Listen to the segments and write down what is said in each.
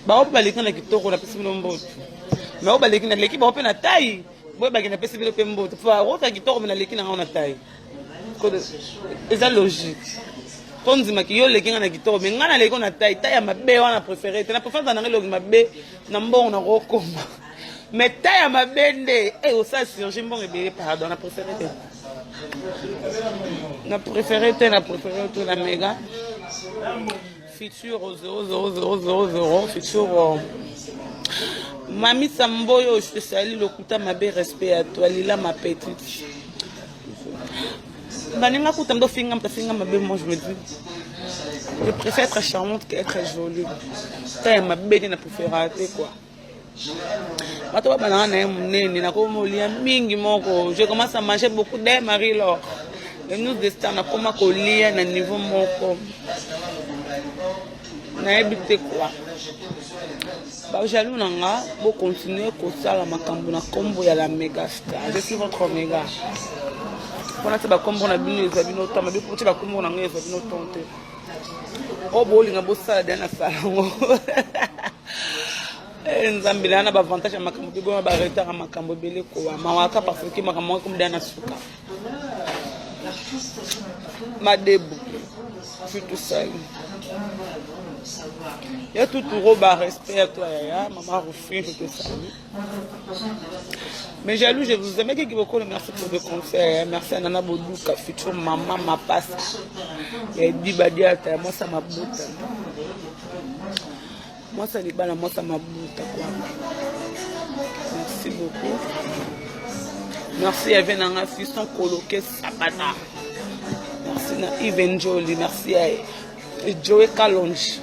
Bango mpe baleki na kitoko, napesi bino mbote. Mais oyo baleki naleki bango mpe na taille. Boyebaki napesi bino mpe mbote. Fa rota kitoko mais naleki na ngai na taille. Eza logique. Tondimaki yo oleki ngai na kitoko mais ngai naleki na taille. Taille ya mabe wana préféré te. Na préféré na ngai elongi mabe na mbongo nakokoma. Mais taille ya mabe nde eh osala chirurgie mbongo ebele pardon na préféré te. Na préféré te na préféré te na mega. Futur 00000 futur Mami Samboyo je te salue lokuta mabe respect à toi Lila ma petite. Baninga kuta ndo finga mta finga mabe moi je me dis je préfère être charmante qu'être jolie. Taille mabe nde na préférera te quoi. Bato babanaka na ye monene nakoma olia mingi moko je commence à manger beaucoup de Marie Laure le news de star nakoma kolia na niveau moko nayebi te quoi bajaloux na nga bocontinue kosala makambo na nkombo ya la mega star je suis votre mega mpona te bakombo na bino ezwa bino temps mabe mpo te bakombo na ngai ezwa bino temps te oyo bolinga bosala deya nasala yango eh, nzambe naa na baavantage ya makambo mpe bona baretard ya makambo ebele kowa mawaka parce que makambo yango ekomi deya na suka madebu je te salue ya tuturo ba respect ya toi yaya mama rufin je te salue Mais jaloux, je vous aime. Kiki Bokolo, merci pour le conseil. Merci à Nana Bodouka, future maman, ma passe. Ya Edi Badiata, moi ça m'a bouta. Moi ça libala, moi ça m'a bouta quoi. Merci beaucoup. Merci à Venanga, fiston Koloke Sabata. Merci na Yves Njoli, merci à Joe Kalonji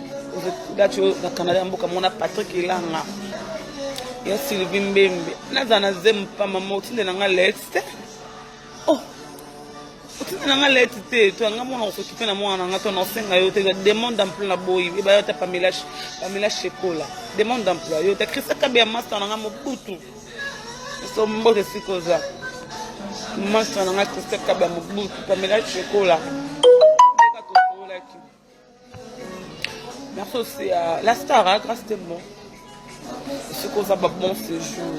dati oyo na Canada mboka mona Patrick Elanga ya Sylvie Mbembe naza na zemi pamba ma otindela nga leti te oh otindela nga leti te to nga mwana kosokipe na mwana na nga to naosenga yo te demande d'emploi na boyi eba yo ta Pamela Pamela Shekola demande d'emploi yo ta Christa Kabe ya master na nga Mobutu so mbote esika oza master na nga Christa Kabe ya Mobutu Pamela Shekola tosololaki merci aussi à la star hein, grâce tellement esika oza ba bon séjour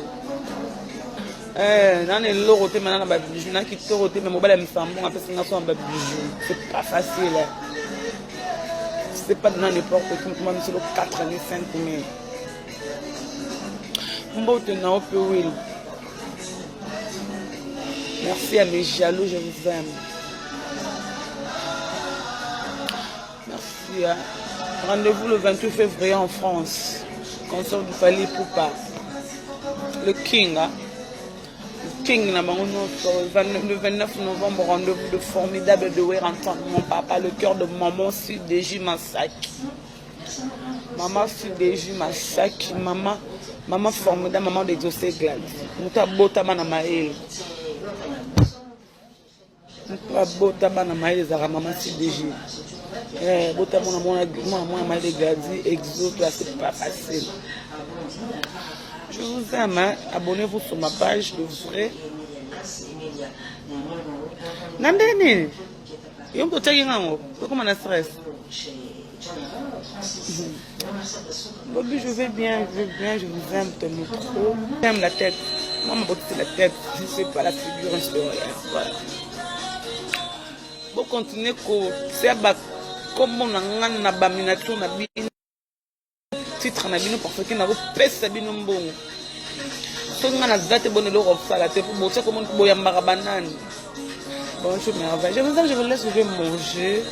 eh, nana eloko te mana na babijou na kitoko te me mobali ya misambongo apesi nga so na babijou c'est pas facile c'est pas donné n'importe qui mokoma misolo 4 ni 5 mai mbote na yo mpe will merci à mes jaloux je vous aime merci hein. rendez-vous le 28 février en France concert du Fally Ipupa le king hein. le king na bango nyonso le 29 novembre rendez-vous de formidable de Werrason mon papa le cœur de maman sud de Masaki Maman Sudeju Masaki, maman, maman formidable, maman d'exaucé Glad. Moto abotama na mayele. Moto abotama na mayele ezalaka maman Sudeju. Eh, botama na mwana mwana mwana mayele Gladi, exo, toi c'est pas facile. Je vous aime, hein? abonnez-vous sur ma page, le vrai. Na ndenge nini? Yo moto otiaki nga yango, okoma na stress. Bobby, je vais bien, je vais bien, je vous aime tellement trop. J'aime la tête. Moi, ma beauté, c'est la tête. Je ne sais pas la figure, je sais rien. Voilà. Bon, continuer ko tia ba kombo na nga na ba miniature na bino titre na bino parce que nakopesa bino mbongo soki nga naza te boni eloko kosala te po botia komoni boyambaka banani bonjour merveille je vous aime je vous laisse je vais manger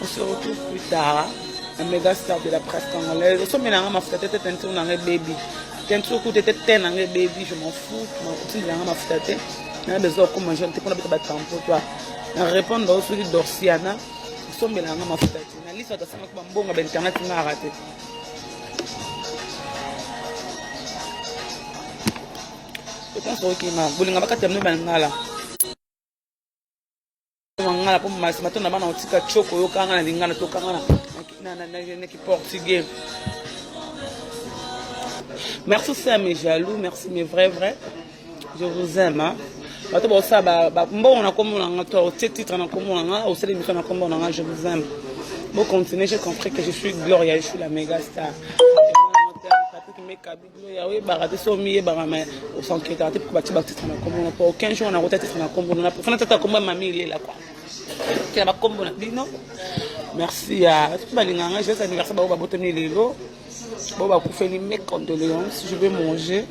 on se retrouve plus tard la méga star de la presse congolaise osomela nga mafuta te te teinture na nga ebebi teinture kutu te te na nga ebebi je m'en fous otindela nga mafuta te na besoin okoma jeune te mpona beta batampo toi na répondre o soki dorsiana osombela nga mafuta te na lisa bato asamaki bambongo ba internet nga arate je pense okima bolinga bakati ya bino balingala mangala mpo mato na bana otika coko oyokanga na lingala tokanga na kiportugais merci aussi à mes jaloux merci mes vrais vrais je vous aime hein. bato baosala mbongo na nkombo na nga to otie titre na nkombo na nga osala émission na nkombo na nga je vous aime bo continuer j'ai compris que je suis gloria je suis la méga star Patrick Mekabi Gloria oyebaka te so omiyebaka mais osanketaka te mpo batie batitre na kombo na po aucun jour nakota titre na kombo na préfère natata kombo ya mami ilela quoi kela bakombo na bino. Merci ya bato balingaka ngai. Joyeux anniversaire bao babotami lelo, bao bakufeli, mes condoléances. Je vais manger.